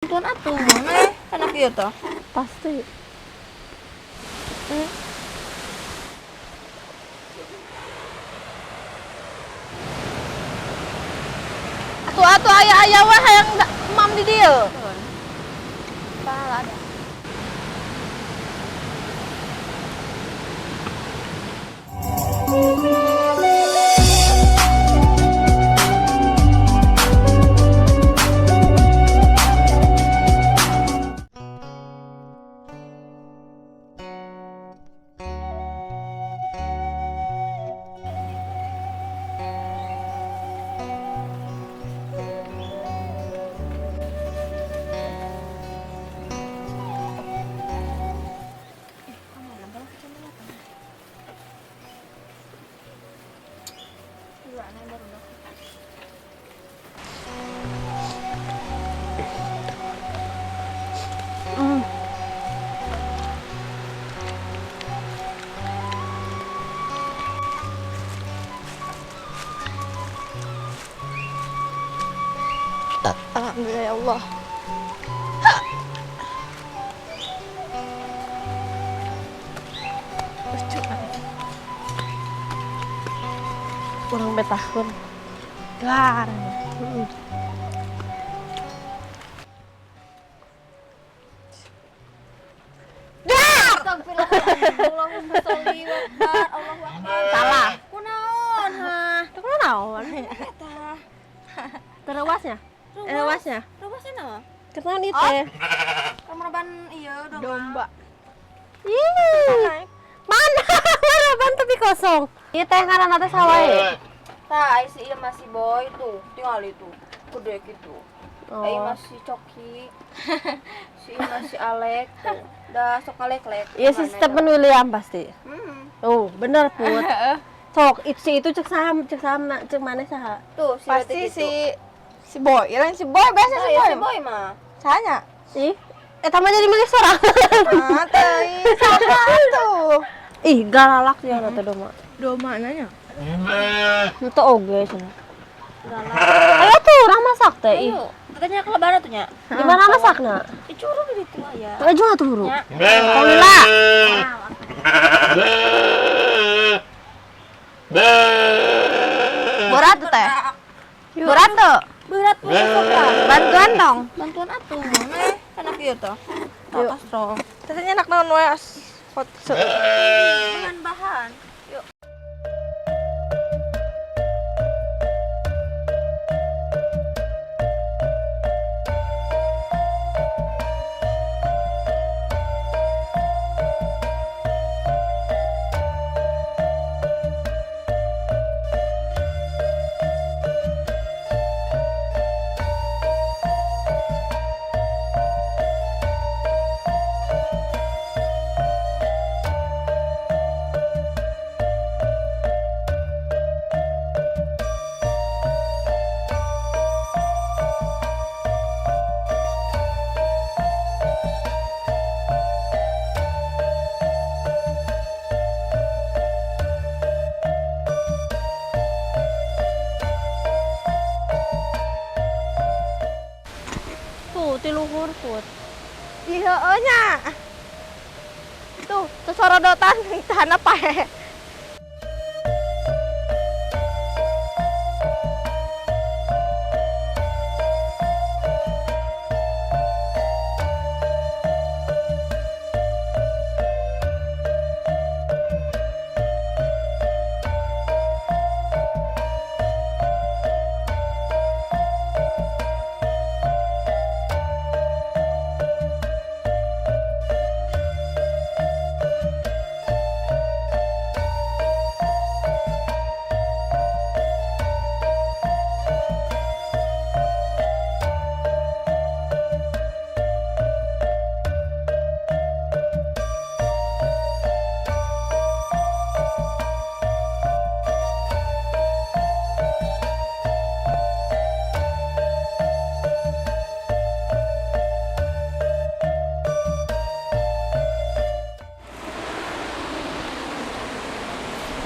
Bantuan atuh, mana anak ieu tah? Pasti. Atuh atuh aya aya we hayang emam di dieu. Pala ada. Alhamdulillah ya Allah. Lucu. Kurang betahun. Gar. Heeh. Allahumma sholli wa barik, Allahu akbar. Salah. Kunaon, hah? Itu kunaon? Eta. Terewasnya? Rewasnya? Rewasnya naon? Kenaon ieu teh? Kamar ieu domba. Domba. Ih. Mana? Mana ban tapi kosong. Ieu teh ngaranna teh saha wae? Tah, ai si ieu masih boy tuh, tinggal itu. Gede gitu. Oh. Ai masih coki. Si ieu masih Alek tuh. Dah sok alek-lek. Iya si Stephen William pasti. Hmm. Oh, bener Put. Sok, itu si itu cek sama, cek mana saha? Tuh, si Pasti detik si itu. si Boy, ya lain si Boy biasa Tah, si ya Boy. si boy mah. Sahanya? Ih, eta mah jadi milik sorang. Ah, teh, saha tuh. Ih, galalak dia teh domba. Domba nanya. Henteu oge cenah. Ayo tuh urang masak teh. Ih, Ayo, katanya ke lebaran tuh nya. di mana masakna? Di curug di ditu aya. Laju atuh buru. Nya. Alhamdulillah. Berat tuh teh. Berat tuh. Berat pun sok lah. Bantuan dong. Bantuan atuh, mana anak ieu tah. Yuk. Tah astro. Tetehnya enak naon we as hot. Bahan-bahan. Yuk. Tuh, ti luhur Put. Ih, heueuh nya. Tuh, sesorodotan tahan apa he.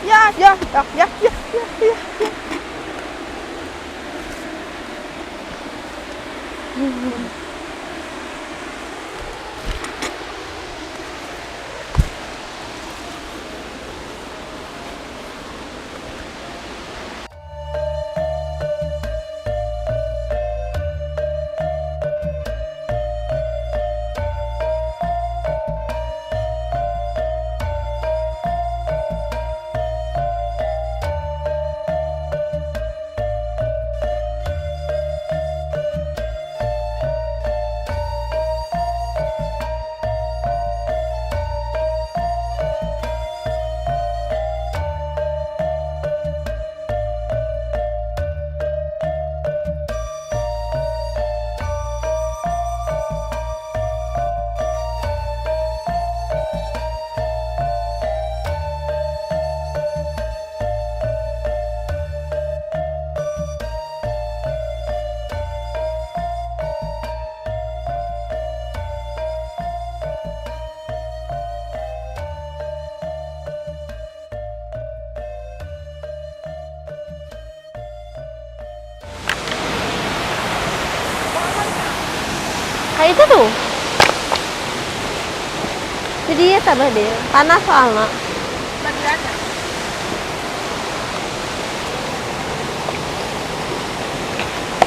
Ya, ya, ya, ya, ya, ya, ya, ya. Nah, itu tuh. Jadi ya tambah deh. Panas soalnya. Bagiannya.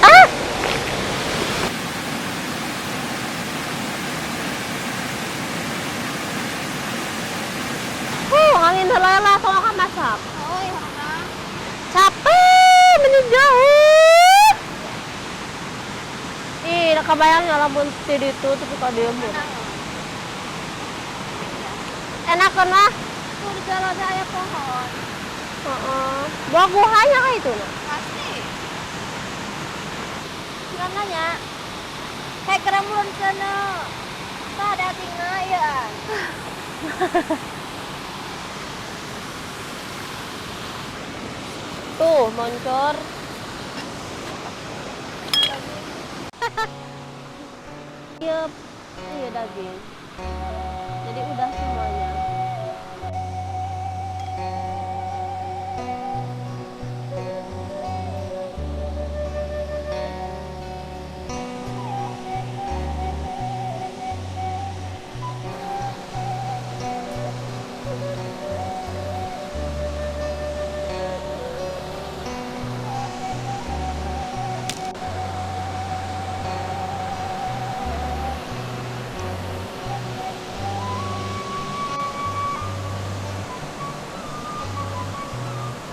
Ah! Angin heula tong akan masak. Oh iya. Capek, meni jauh. Ih, udah kebayang ya lamun ti ditu tapi ka dieu mah. Enak kan mah? Tuh di jalan ada pohon. Heeh. Buah-buahannya kayak itu nah. Pasti. Jangan nanya. Kayak keremun sana. Tak ada tinggal ya. Tuh, moncor. Iya, iya daging. Jadi udah semuanya.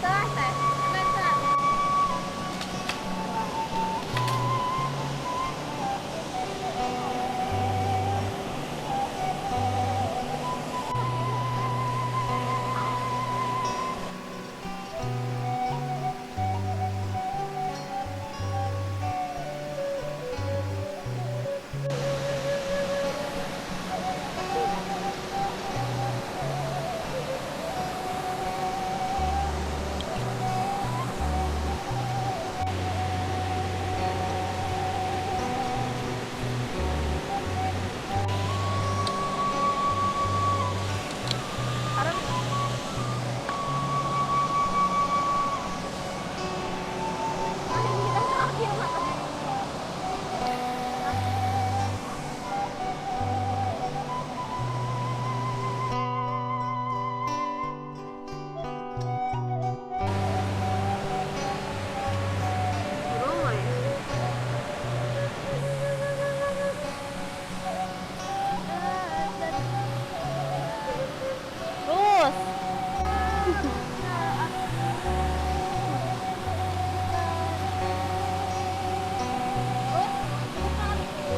Teh, teh. Enak, teh. Terus.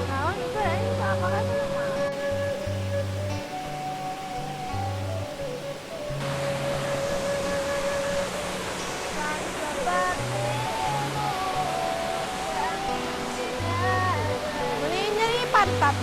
Naon itu ya, ini apa kan? Ini nyeri pantat.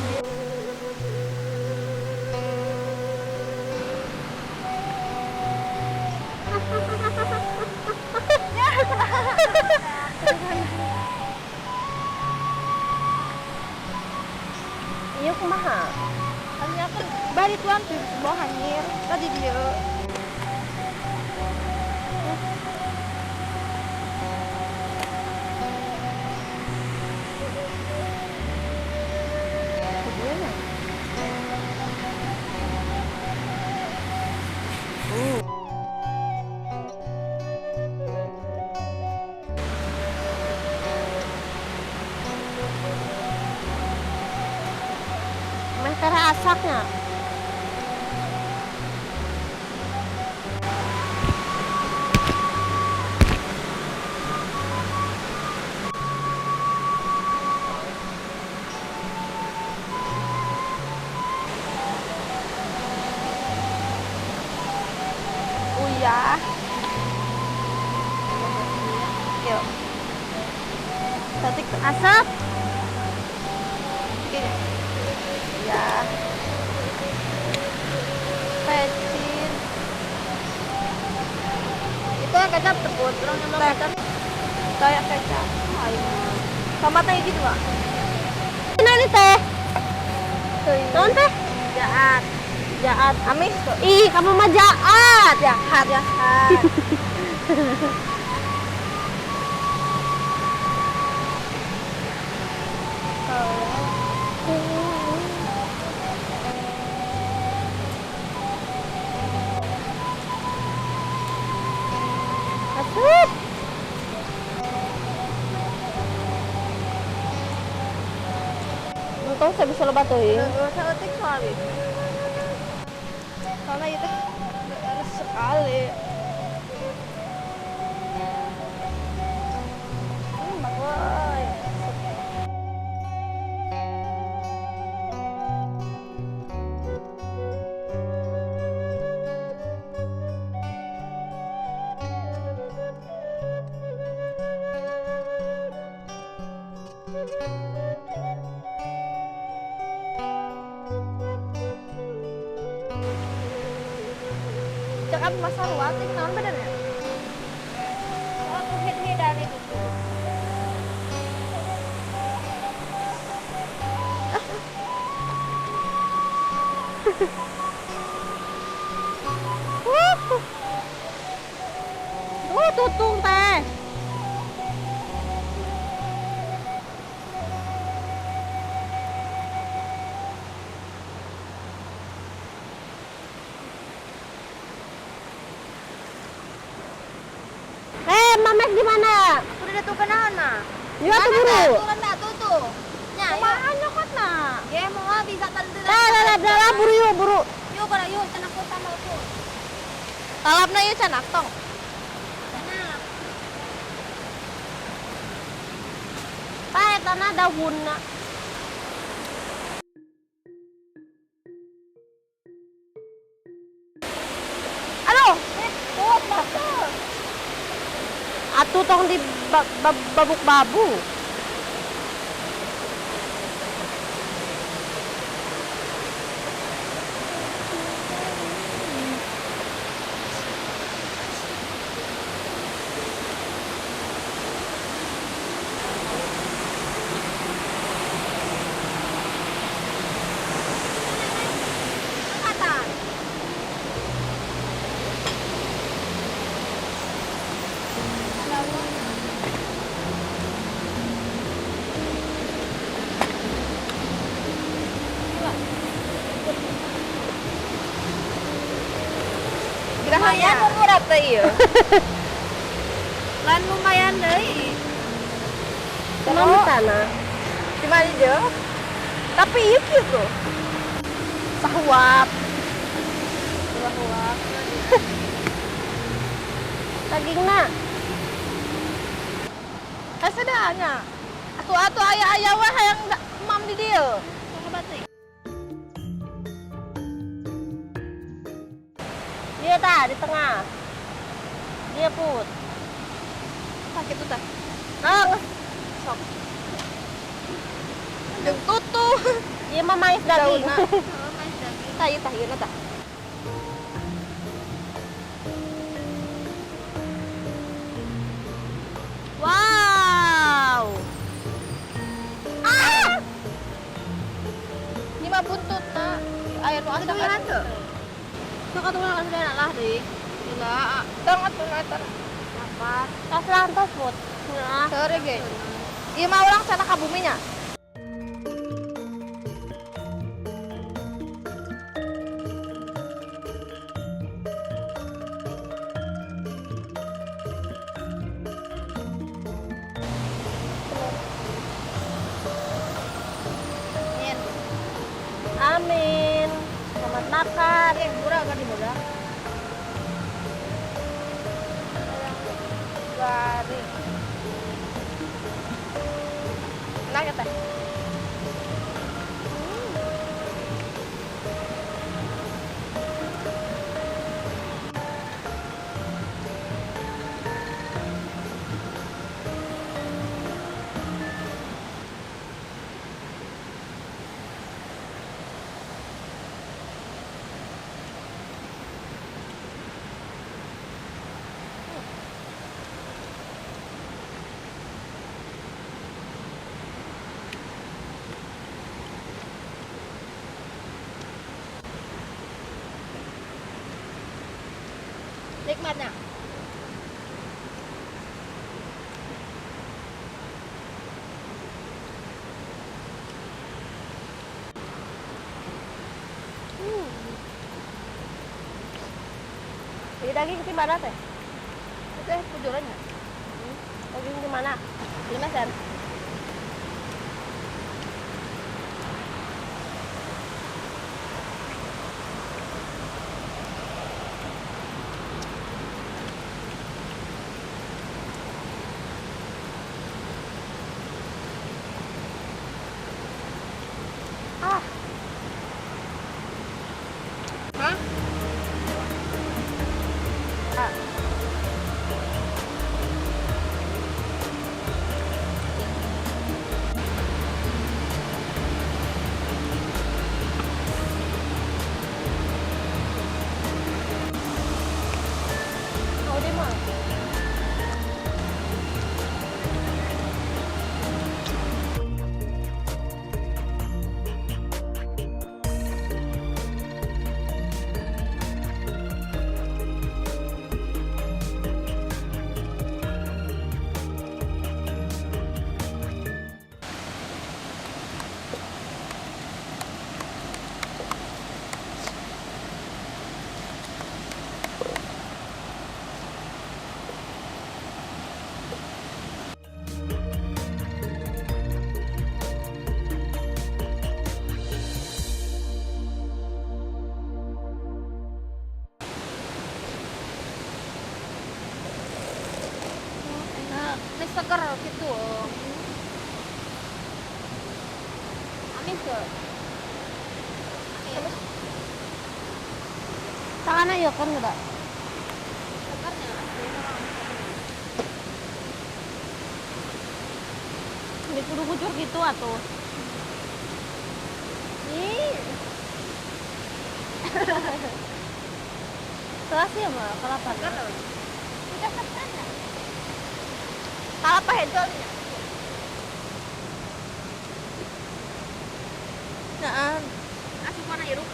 Iya kumaha? Hanya kan bari tuan tuh bawah hanyir. Tadi dia. Meh teh asaknya. Uyah. Yuk. Cantik tuh. Asap. Gini. Ya. Pecin. Itu yang kecap tebut, orang yang mau Teh. kecap. Kayak kecap. Sama teh gitu, Mak. Ini teh. Tuh. Naon teh? Jahat. Jaat. Amis tuh. Ih, kamu mah jaat. Jahat. Jahat. Potong saya bisa loba teuing. Heeh, saeutik soalnya. Soalnya itu harus sekali. Bagus. Cakap masa luatik naon badannya? Aku head-headan itu tuh. Tutung teh. Mamek di mana? Udah tuh kenaon mah. Ya tuh buru. Turun dah tuh tuh. Nya, Kumaha nyokotna? Ya mau bisa tentu. Dah, dah, buru yuk, buru. Yuk, pada yuk, cenah sama tuh. Talapna ieu canak tong. Cenah. Tah eta na daunna. Aduh, Put basah. Atuh tong di babuk-babu. Lumayan murah teh ieu. Lan lumayan deui. Kumaha tanah? Di mana je? Tapi ieu kieu tuh. Sahuap. Sahuap. Dagingna. Hese dah nya. Atuh-atuh aya-aya we hayang mam di dieu. Dia tah di tengah. Dia put. Sakit tuh tah. Ah, Sok. Jeung tutuh. Ieu mah mais daging. Daunna. Tah ieu tah ieu tah. Wow. Ah! Ini mah buntutna. Aya nu asa kan. Sok atuh urang asup lah deui. Gila, tong atuh eta. Apa? Tos lah tos put. Nah. Sore ge. Ieu mah urang sana ka bumi nya. Amin. Amin. Selamat makan. Murah kan di modal. Garing. Enak ya teh? Nikmatnya. Ini daging di mana teh? Itu pujurannya. Daging di mana? Di mesin. Ah. Hah? Ah. Oh, dia mah. Enak, ini seger gitu. Amis tuh. Amis. Tangannya ya kan udah. Segernya asli mah. Ini kudu kucur gitu atuh. Ih. Kelas ya mah kelapa. Seger loh. Udah segernya. Kalapa hejolnya. Nah, Asup mana hirup?